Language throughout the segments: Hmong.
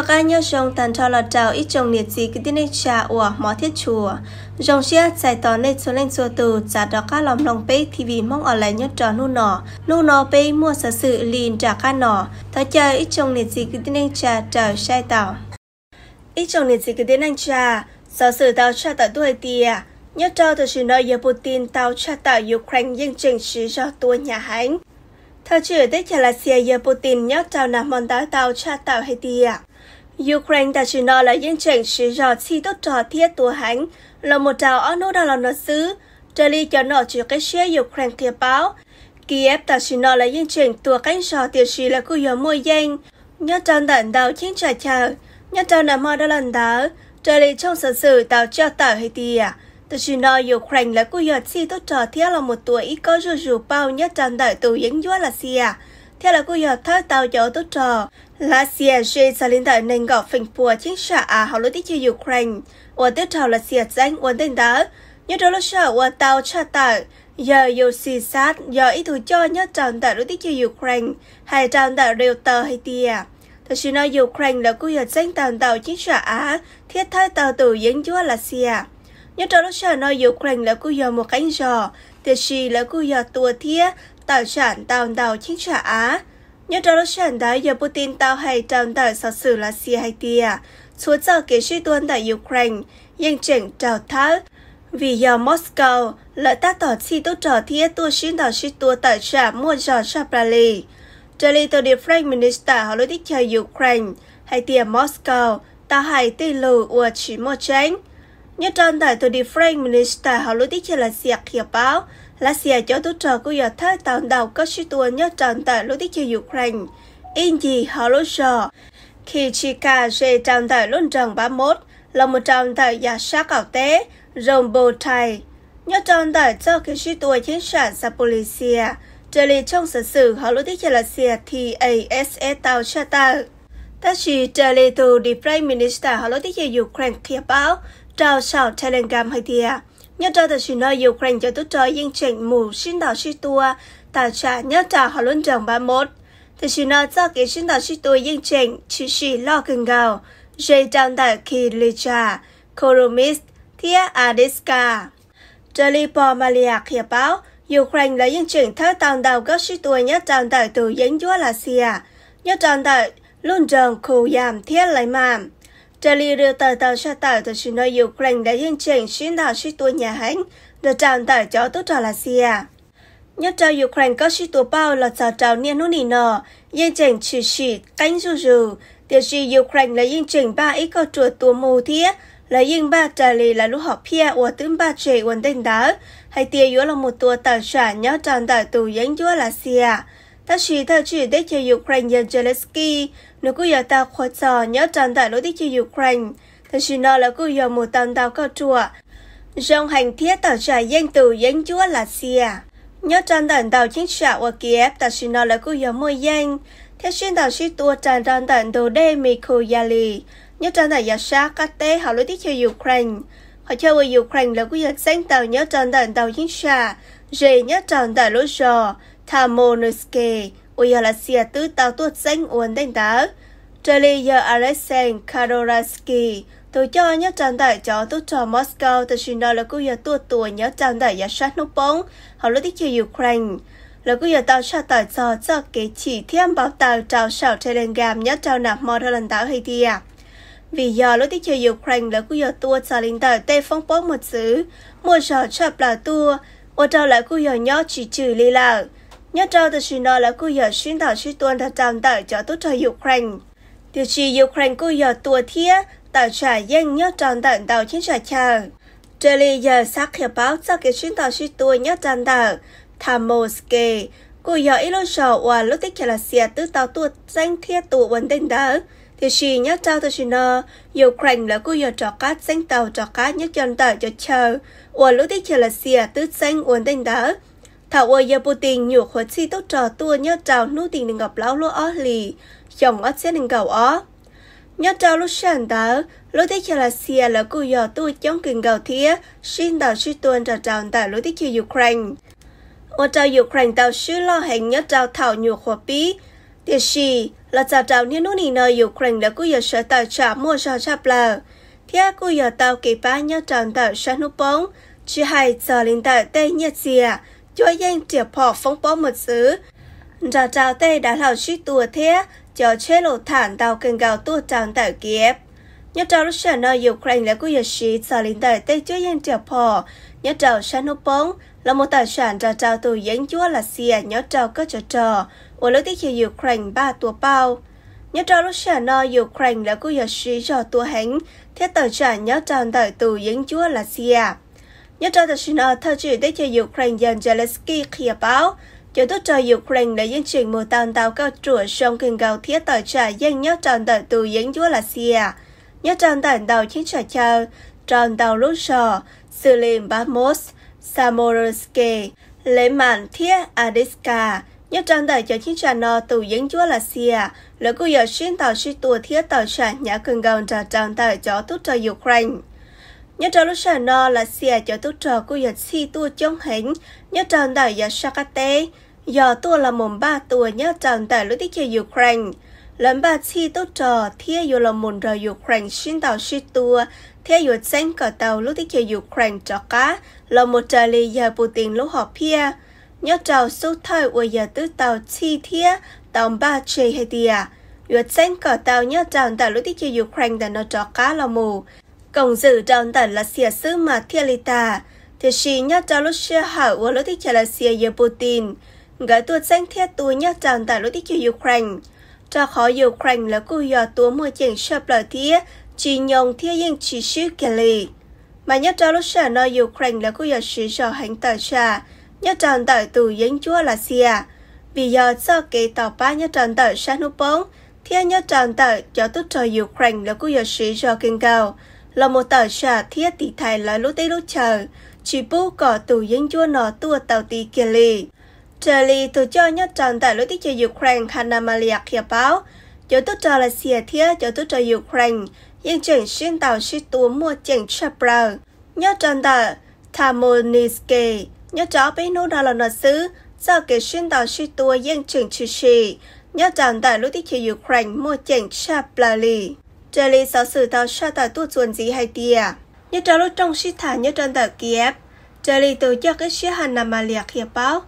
Noj qab nyob zoo tag nrho los rau ib tsoom niam txiv kwv tij neej tsa uas hmov thiab tshua. Zoo siab txais tos nej txhua leej txhua tus txav rov qab los mloog peb T V Hmoob Online nyob rau hnub no. Hnub no peb muaj xov xwm li nram qab no, thov caw ib tsoom niam txiv kwv tij neej tsa raws saib tau. Ib tsoom niam txiv kwv tij neej tsa, xov xwm tau tshaj tawm tuaj hais tias, nyob rau tam sim no yawg Putin tau tshaj tawm Ukraine yeej tseem siv zog tua hnyav heev. Thawj tswj teb chaws Lav Xias yawg Putin nyob rau nag hmo ntawd tau tshaj tawm hais tias, Ukraine tam sim no lawv yeej tseem siv zog txhij tub rog thiab tua heev los mus rau ob hnub dhau los no xwb. Raws li cov nom tswv qib siab Ukraine qhia paub, Kiev tam sim no lawv yeej tseem tua qeeb zog tiam sis lawv kuj yog muaj yeej nyob rau ntawm ntau cheeb tsam chaw. Nyob rau nag hmo dhau los ntawd, raws li tshooj xov xwm tau tshaj tawm hais tias, tam sim no Ukraine lawv kuj yog txhij tub rog thiab los mus tua ib kob zuj zus pauj nyob rau ntawm tus yeeb ncuab Lav Xias, thiab lawv kuj yog thawb tau cov tub rog Lav Xias ze txog li ntawm nees nkaum feem pua cheeb tsam av hauv lub teb chaws Ukraine uas twb raug Lav Xias txeeb ua ntej ntawd. Nyob rau lub sij hawm uas tau tshaj tawm, yawg Yusisat yog ib tug coj nyob rau ntawm lub teb chaws Ukraine hais rau ntawm Reuters hais tias, tam sim no Ukraine lawv kuj yog txeeb tau ntau cheeb tsam av thiab thawb tau tus yeeb ncuab Lav Xias. Nyob rau lub sij hawm no Ukraine lawv kuj yog mus qeeb zog, tiam sis lawv kuj yog tua thiab tawm tsam ntau ntau cheeb tsam av. Nyob rau lub sij hawm ntawd yawg Putin tau hais rau ntawm xov xwm Lav Xias hais tias, txhua txoj kev sib tua ntawm Ukraine yeej tseem raug thawb, vim yog Moscow lawv tab tom txhij tub rog thiab tuaj sib ntaus sib tua tawm tsam muaj zog tshaj plaws li. Raws li tus Defense Minister hauv lub teb chaws Ukraine hais tias Moscow tau hais tej lus uas tsis muaj tseeb. Nyob rau ntawm tus Defense Minister hauv lub teb chaws Lav Xias qhia paub, Lav Xias cov tub rog kuj yog thawb tau ntau kob sib tua nyob rau ntawm lub teb chaws Ukraine, ib ncig hauv lub zos Kichika ze rau ntawm lub nroog Bakhmut los mus rau ntawm yav sab qaum teb Robotyne, nyob rau ntawm txoj kev sib tua cheeb tsam Zaporizhzhia, raws li tshooj xov xwm hauv lub teb chaws Lav Xias T A S S tau tshaj tawm. Tab sis raws li tus Defense Minister hauv lub teb chaws Ukraine qhia paub rau saum Telegram hais tias, nyob rau tam sim no Ukraine cov tub rog yeej tseem mus sib ntaus sib tua tawm tsam nyob rau hauv lub nroog Bakhmut. Tam sim no txoj kev sib ntaus sib tua yeej tseem tshwm sim loj kawg nkaus ze rau ntawm Kilija, Kurumysk thiab Avdiivka. Raws li pog Maliar qhia paub, Ukraine lawv yeej tseem thawb tau ntau kob sib tua nyob rau ntawm tus yeeb ncuab Lav Xias, nyob rau ntawm lub nroog Kupiansk thiab Lyman. Raws li Reuters tau tshaj tawm, tam sim no Ukraine lawv yeej tseem sib ntaus sib tua hnyav heev nrog rau ntawm cov tub rog Lav Xias. Nyob rau Ukraine kob sib tua pauj los txog rau niaj hnub nim no yeej tseem tshwm sim qeeb zuj zus, tiam sis Ukraine lawv yeej tseem npaj ib kauj ruam tua mus thiab lawv yeej npaj raws li lawv lub hom phiaj uas twb npaj tseg ua ntej ntawd hais tias yuav los mus tua tawm tsam nyob rau ntawm tus yeeb ncuab Lav Xias. Tab sis thawj tswj teb chaws Ukraine yawg Zelensky nws kuj yog tau qhuas txog nyob rau ntawm lub teb chaws Ukraine, tam sim no lawv kuj yog mus tau ntau kauj ruam zoo heev thiab tawm tsam yeej tus yeeb ncuab Lav Xias. Nyob rau ntawm ntau cheeb tsam uas Kiev tam sim no lawv kuj yog muaj yeej thiab sib ntaus sib tua raws rau ntawm ntug dej Mykolaiv nyob rau ntawm yav sab qab teb hauv lub teb chaws Ukraine. Qhov chaw uas Ukraine lawv kuj yog txeeb tau nyob rau ntawm ntau cheeb tsam ze nyob rau ntawm lub zos Tamonuske uas yog Lav Xias twb tau tuaj txeeb ua ntej ntawd. Raws li yawg Alexei Khadorovsky, tus coj nyob rau ntawm cov tub rog Moscow, tam sim no lawv kuj yog tuaj tua nyob rau ntawm yav sab hnub poob hauv lub teb chaws Ukraine. Lawv kuj yog tau tshaj tawm txog txoj kev chim thiab npau taws rau saum Telegram nyob rau nag hmo dhau los ntawd hais tias, vim yog lub teb chaws Ukraine lawv kuj yog tua txog li ntawm tej foob pob muag txwv muaj zog tshaj plaws tuaj, ua rau lawv kuj yog nyob tsis tswm li lawm. Nyob rau tam sim no lawv kuj yog sib ntaus sib tua nrog rau ntawm cov tub rog Ukraine, tiam sis Ukraine kuj yog tua thiab tawm tsam yeej nyob rau ntawm ntau cheeb tsam chaw. Raws li yawg xav qhia paub, txoj kev sib ntaus sib tua nyob rau ntawm Tamoske kuj yog ib lub zos uas lub teb chaws Lav Xias twb tau tuaj txeeb thiab tua ua ntej ntawd, tiam sis nyob rau tam sim no Ukraine lawv kuj yog rov qab txeeb tau rov qab nyob rau ntawm cov chaw uas lub teb chaws Lav Xias twb txeeb ua ntej ntawd, thaum uas yawg Putin nyuam qhuav txhij tub rog tuaj nyob rau hnub tim nees nkaum plaub lub ob hlis xyoo ob txhiab nees nkaum ob. Nyob rau lub sij hawm ntawd lub teb chaws Lav Xias lawv kuj yog tuaj coob kawg nkaus thiab sib ntaus sib tua nrog rau ntawm lub teb chaws Ukraine, ua rau Ukraine tau swb loj heev nyob rau thaum nyuam qhuav pib. Tiam sis Los txog rau niaj hnub nim no Ukraine lawv kuj yog sawv tawm tsam muaj zog tshaj plaws, thiab kuj yog tau kev pab nyob rau ntawm sab hnub poob, tsis hais txog li ntawm tej nyiaj txiag, cuab yeej riam phom foob pob mus txwv, nrog rau tej dav hlau sib tua thiab cov tsheb luj tham ntau kawg nkaus tuaj rau ntawm Kiev. Nyob rau lub sij hawm no Ukraine lawv kuj yog siv txog li ntawm tej cuab yeej riam phom nyob rau sab hnub poob los mus tawm tsam nrog rau tus yeeb ncuab Lav Xias nyob rau koj tsov rog uas lub teb chaws Ukraine npaj tua pauj. Nyob rau lub sij hawm no Ukraine lawv kuj yog siv zog tua heev thiab tawm tsam nyob rau ntawm tus yeeb ncuab Lav Xias. Nyob rau tam sim no thawj tswj teb chaws Ukraine yog Zelensky qhia paub, cov tub rog Ukraine lawv yeej tseem mus tau ntau kauj ruam zoo kawg nkaus thiab tawm tsam yeej nyob rau ntawm tus yeeb ncuab Lav Xias nyob rau ntawm ntau cheeb tsam chaw rau ntau lub zos xws li Bakhmut, Samorske, Liman thiab Avdiivka. Nyob rau ntawm cov cheeb tsam no tus yeeb ncuab Lav Xias lawv kuj yog sib ntaus sib tua thiab tawm tsam hnyav kawg nkaus nrog rau ntawm cov tub rog Ukraine. Nyob rau lub sij hawm no Lav Xias cov tub rog kuj yog txhij tuaj coob heev nyob rau ntawm yav sab qab teb, yog tuaj los mus npaj tua nyob rau ntawm lub teb chaws Ukraine. Lawv npaj txhij tub rog thiab yuav los mus nrog Ukraine sib ntaus sib tua thiab yuav txeeb kom tau lub teb chaws Ukraine rov qab los mus raws li yawg Putin lub hom phiaj. Nyob rau xub thawj uas yog twb tau txhij thiab tau npaj tseg hais tias yuav txeeb kom tau nyob rau ntawm lub teb chaws Ukraine ntawm no rov qab los mus koom zwm rau ntawm Lav Xias xwb mas thiaj li tag. Tiam sis nyob rau lub sij hawm uas lub teb chaws Lav Xias yawg Putin nkawd tuaj txeeb thiab tua nyob rau ntawm lub teb chaws Ukraine, rau qhov Ukraine lawv kuj yog tua muaj ceem tshaj plaws thiab tsis nyoo thiab yeej tsis swb kiag li. Mas nyob rau lub sij hawm no Ukraine lawv kuj yog siv zog heev tawm tsam nyob rau ntawm tus yeeb ncuab Lav Xias, vim yog txoj kev tau pab nyob rau ntawm sab hnub poob thiab nyob rau ntawm cov tub rog Ukraine lawv kuj yog siv zog kawg nkaus los mus tawm tsam thiab tiv thaiv lawv lub teb lub chaws, tsis pub kom tus yeeb ncuab no tuaj tau tiv kiag li. Raws li tus coj nyob rau ntawm lub teb chaws Ukraine Hanna Maliar qhia paub, cov tub rog Lav Xias thiab cov tub rog Ukraine yeej tseem sib ntaus sib tua muaj ceem tshaj plaws nyob rau ntawm Thamoniske. Nyob rau ob peb hnub no los no xwb, txoj kev sib ntaus sib tua yeej tseem tshwm sim nyob rau ntawm lub teb chaws Ukraine muaj ceem tshaj plaws li. Raws li xov xwm tau tshaj tawm tuaj txuas ntxiv hais tias, nyob rau lub rooj sib tham nyob rau ntawm Kiev, raws li tus coj qib siab Hanna Maliar qhia paub,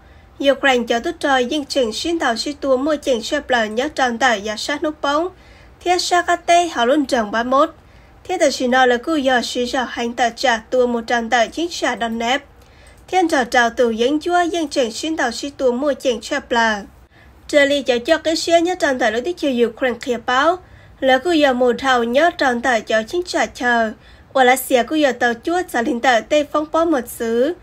Ukraine cov tub rog yeej tseem sib ntaus sib tua muaj ceem tshaj plaws nyob rau ntawm yav sab hnub poob thiab sab qab teb hauv lub nroog Bakhmut, thiab tam sim no lawv kuj yog siv zog heev tawm tsam tua mus rau ntawm cheeb tsam Donetsk, thiab nrog rau tus yeeb ncuab yeej tseem sib ntaus sib tua muaj ceem tshaj plaws. Raws li cov coj qib siab nyob rau ntawm lub teb chaws Ukraine qhia paub, lawv kuj yog mus dhau nyob rau ntawm cov cheeb tsam chaw uas Lav Xias kuj yog tau cuab txog li ntawm tej foob pob mus txwv,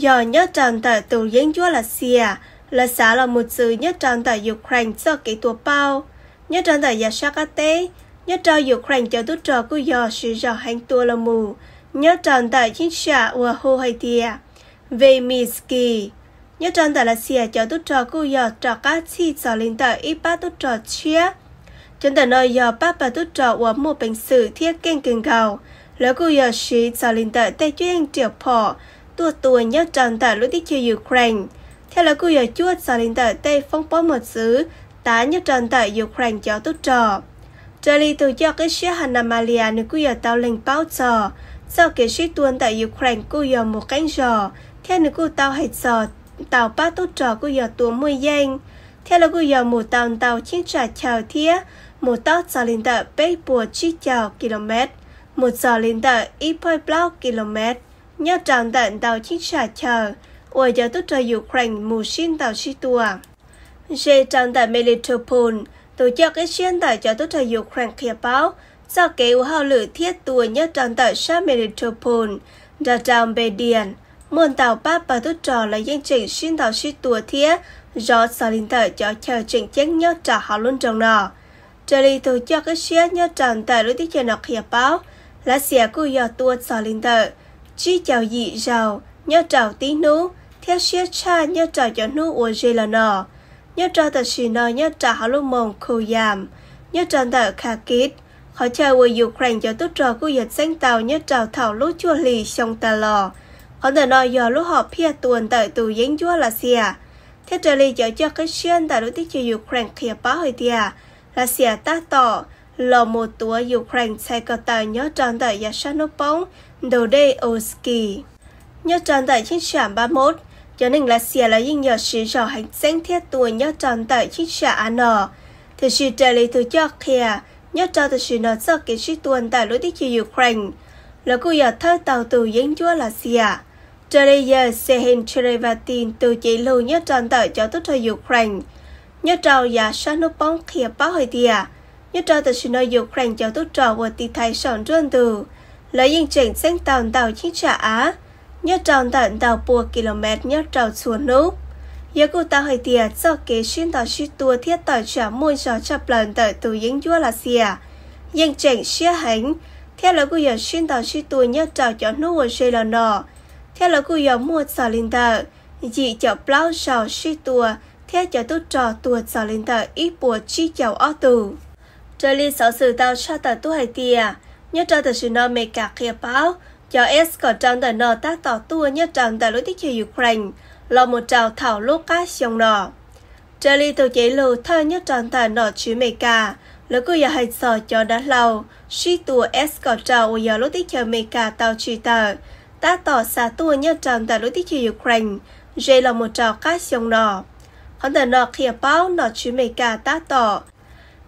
yog nyob rau ntawm tus yeeb ncuab Lav Xias lawv xav los mus txwv nyob rau ntawm Ukraine txoj kev tua pauj. Nyob rau ntawm yav sab qab teb, nyob rau Ukraine cov tub rog kuj yog siv zog heev tua los mus nyob rau ntawm cheeb tsam uas hu hais tias Vyazmynsky. Nyob rau ntawm Lav Xias cov tub rog kuj yog rov qab txhij txog li ntawm ib pab tub rog tshiab. Cov ntawm no yog pab pawg tub rog uas muaj peev xwm thiab keej kawg nkaus. Lawv kuj yog siv txog li ntawm tej cuab yeej riam phom tuaj tua nyob rau ntawm lub teb chaws Ukraine, thiab lawv kuj yog cuab txog li ntawm tej foob pob mus txwv tav nyob rau ntawm Ukraine cov tub rog. Raws li tus coj qib siab Hanna Maliar nws kuj yog tau lees paub txog txoj kev sib tua ntawm Ukraine kuj yog mus qeeb zog, thiab nws kuj tau hais txog tau pab tub rog kuj yog tua muaj yeej, thiab lawv kuj yog mus tau ntau cheeb tsam chaw thiab mus tob txog li ntawm peb puas tsib caug kilomev, mus txog li ntawm ib phav plaub kilomev nyob rau ntawm ntau cheeb tsam chaw uas cov tub rog Ukraine mus sib ntaus sib tua. Ze rau ntawm Melitopol, tus coj qib siab ntawm cov tub rog Ukraine qhia paub, txoj kev ua hauj lwm thiab tua nyob rau ntawm sab Melitopol nrog rau Npedian, muaj ntau pab pawg tub rog lawv yeej tseem sib ntaus sib tua thiab zov txog li ntawm cov chaw tseem ceeb nyob rau hauv lub nroog no. Raws li tus coj qib siab nyob rau ntawm lub teb chaws no qhia paub, Lav Xias kuj yog tua txog li ntawm tsib caug yim zaug nyob rau tib hnub thiab siab tshaj nyob rau cov hnub uas ze los no. Nyob rau tam sim no nyob rau hauv lub moos Khu Yam, nyob rau ntawm Kharkiv, qhov chaw uas Ukraine cov tub rog kuj yog txeeb tau nyob rau thaum lub cuaj hlis xyoo tas los. Qhov ntawm no yog lub hom phiaj tua ntawm tus yeeb ncuab Lav Xias, thiab raws li cov coj qib siab ntawm lub teb chaws Ukraine qhia paub hais tias Lav Xias tab tom los mus tuav Ukraine txhais ko taw nyob rau ntawm yav sab hnub poob ntug dej Oski. Nyob rau ntawm cheeb tsam Bakhmut, cov neeg Lav Xias lawv yeej yog siv zog heev txeeb thiab tua nyob rau ntawm cheeb tsam av no. Tiam sis raws li tus coj qhia, nyob rau tam sim no txoj kev sib tua ntawm lub teb chaws Ukraine, lawv kuj yog thawb tau tus yeeb ncuab Lav Xias. Raws li yawg Sehin Chirevati tus cev lus nyob rau ntawm cov tub rog Ukraine nyob rau yav sab hnub poob qhia paub hais tias, nyob rau tam sim no Ukraine cov tub rog uas tiv thaiv saum nruab ntug, lawv yeej tseem txeeb tau ntau cheeb tsam av nyob rau ntawm ntau pua kilomev nyob rau txhua hnub. Yog kuj tau hais tias txoj kev sib ntaus sib tua thiab tawm tsam muaj zog tshaj plaws ntawm tus yeeb ncuab Lav Xias yeej tseem siab heev, thiab lawv kuj yog sib ntaus sib tua nyob rau cov hnub uas ze los no, thiab lawv kuj yog muaj txog li ntawm yim caum plaub zaus sib tua thiab cov tub rog tuag txog li ntawm ib puas tsib caug ob tug. Raws li xov xwm tau tshaj tawm tuaj hais tias, nyob rau tam sim no Amelikas qhia paub cov F soom kaum rau ntawm no tab tom tuaj nyob rau ntawm lub teb chaws Ukraine los mus rau thaum lub qab xyoo no. Raws li tus cev lus thawj nyob rau ntawm nom tswv Amelikas, lawv kuj yog hais txog cov dav hlau sib tua F soom kaum rau uas yog lub teb chaws Amelikas tau tsim tawm tab tom xa tuaj nyob rau ntawm lub teb chaws Ukraine ze los mus rau qab xyoo no. Qhov ntawm no qhia paub nom tswv Amelikas tab tom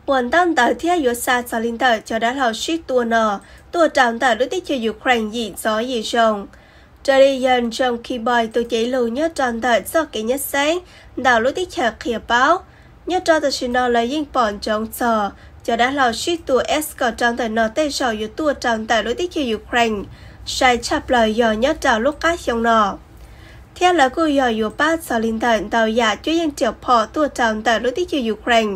ua ntaub ntawv thiab yuav xa txog li ntawm cov dav hlau sib tua no tuaj rau ntawm lub teb chaws Ukraine yim ntxov yim zoo. Raws li yawg John Kirby tus cev lus nyob rau ntawm txoj kev nyab xeeb ntawm lub teb chaws qhia paub, nyob rau tam sim no lawv yeej pom ntsoov txog cov dav hlau sib tua F soom kaum rau ntawm no tej zaum yuav tuaj rau ntawm lub teb chaws Ukraine sai tshaj plaws yog nyob rau lub qab xyoo no, thiab lawv kuj yog yuav pab txog li ntawm ntau yam cuab yeej riam phom tuaj rau ntawm lub teb chaws Ukraine.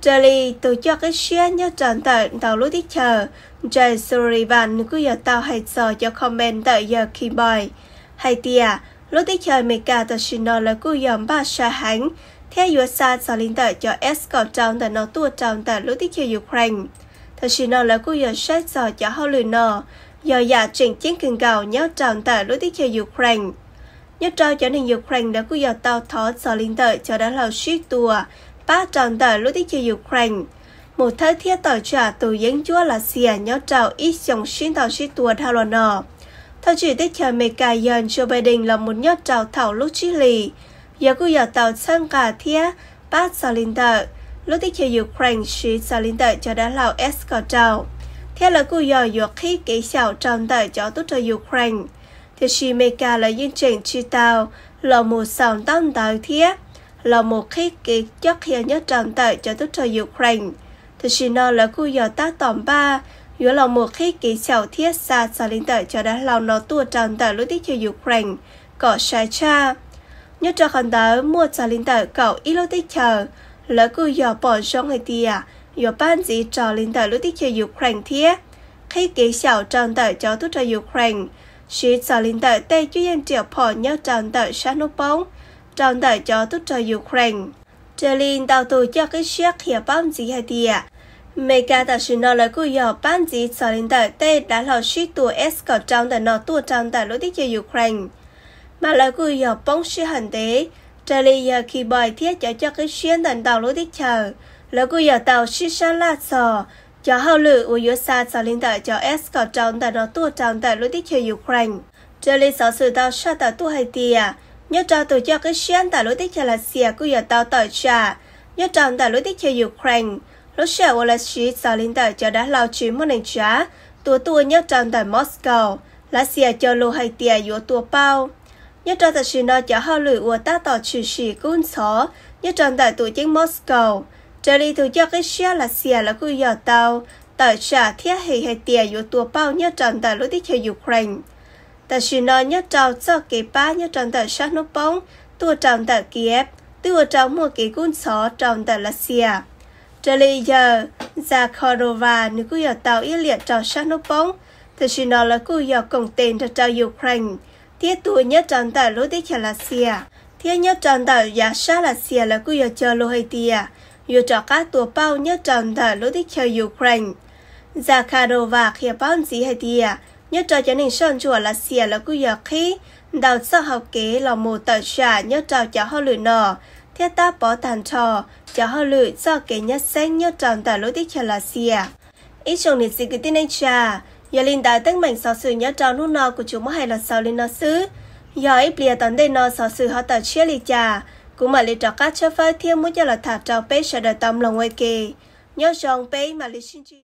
Raws li tus coj qib siab nyob rau ntawm ntau lub teb chaws, Jake Sullivan nws kuj yog tau hais txog cov comment ntawm yawg Kirby hais tias lub teb chaws Amelikas tam sim no lawv kuj yog npaj sai heev thiab yuav xa txog li ntawm cov F soom kaum rau ntawm no tuaj rau ntawm lub teb chaws Ukraine. Tam sim no lawv kuj yog saib txog cov hauj lwm no yog yam tseem ceeb kawg nkaus nyob rau ntawm lub teb chaws Ukraine. Nyob rau cov neeg Ukraine lawv kuj yog tau thov txog li ntawm cov dav hlau sib tua pab rau ntawm lub teb chaws Ukraine mus thawb thiab tawm tsam tus yeeb ncuab Lav Xias nyob rau ib xyoos sib ntaus sib tua dhau los no. Thawj tswj teb chaws Amelikas yawg Joe Biden los mus nyob rau thaum lub tsib hlis, yawg kuj yog tau txhawb nqa thiab pab txog li ntawm lub teb chaws Ukraine siv txog li ntawm cov dav hlau F soom kaum rau, thiab lawv kuj yog yuav qhib kev xyaum rau ntawm cov tub rog Ukraine. Tiam sis Amelikas lawv yeej tseem tsis tau los mus xaus ntaub ntawv thiab los mus qhib kev cob qhia nyob rau ntawm cov tub rog Ukraine. Tam sim no lawv kuj yog tab tom npaj yuav los mus qhib kev xyaum thiab xa txog li ntawm cov dav hlau no tuaj rau ntawm lub teb chaws Ukraine kom sai tshaj. Nyob rau qhov ntawd muaj txog li ntawm kaum ib lub teb chaws, lawv kuj yog pom zoo hais tias yuav pab ntxiv rau li ntawm lub teb chaws Ukraine thiab qhib kev xyaum rau ntawm cov tub rog Ukraine, siv txog li ntawm tej cuab yeej riam phom nyob rau ntawm sab hnub poob rau ntawm cov tub rog Ukraine. Raws li ntau tus coj qib siab qhia paub ntxiv hais tias, Amelikas tam sim no lawv kuj yog pab ntxiv txog li ntawm tej dav hlau sib tua F soom kaum rau ntawm no tuaj rau ntawm lub teb chaws Ukraine, mas lawv kuj yog poob sij hawm ntev. Raws li yawg Kirby thiab cov coj qib siab ntawm ntau lub teb chaws, lawv kuj yog tau sib sab laj txog cov hauj lwm uas yuav xa txog li ntawm cov F soom kaum rau ntawm no tuaj rau ntawm lub teb chaws Ukraine. Raws li xov xwm tau tshaj tawm tuaj hais tias, nyob rau tus coj qib siab ntawm lub teb chaws Lav Xias kuj yog tau tawm tsam nyob rau ntawm lub teb chaws Ukraine, lub sij hawm uas lawv siv txog li ntawm cov dav hlau tsis muaj neeg tsav tua tuaj nyob rau ntawm Moscow, Lav Xias cog lus hais tias yuav tua pauj. Nyob rau tam sim no cov hauj lwm uas tab tom tshwm sim kub ntxhov nyob rau ntawm tus ceeb Moscow, raws li tus coj qib siab Lav Xias lawv kuj yog tau tawm tsam thiab hais tias yuav tua pauj nyob rau ntawm lub teb chaws Ukraine. Tam sim no nyob rau txoj kev pab nyob rau ntawm sab hnub poob tuaj rau ntawm Kiev twb ua rau muaj kev kub ntxhov rau ntawm Lav Xias. Raws li yawg Zakharova nws kuj yog tau ib liam rau sab hnub poob, tam sim no lawv kuj yog koom tes nrog rau Ukraine thiab tua nyob rau ntawm lub teb chaws Lav Xias, thiab nyob rau ntawm yav sab Lav Xias lawv kuj yog cog lus hais tias yuav rov qab tua pauj nyob rau ntawm lub teb chaws Ukraine. Zakharova qhia paub ntxiv hais tias, nyob rau cov neeg soj ntsuam Lav Xias lawv kuj yog qhib ntau txoj hau kev los mus tawm tsam nyob rau cov hauj lwm no, thiab tab pov tag nrho cov hauj lwm txoj kev nyab xeeb nyob rau ntawm lub teb chaws Lav Xias. Ib tsoom niam txiv kwv tij neej tsa, yog li ntawd teeb meem xov xwm nyob rau hnub no kuv tsuas muab hais los xaus li no xwb. Yog ib pliag tom ntej no xov xwm ho tawm tshiab li cas, kuv mam li rov qab tshawb fawb thiab muab coj los tham rau peb sawv daws tau mloog ua ke. Nyob zoo, peb mam li sib ntsib.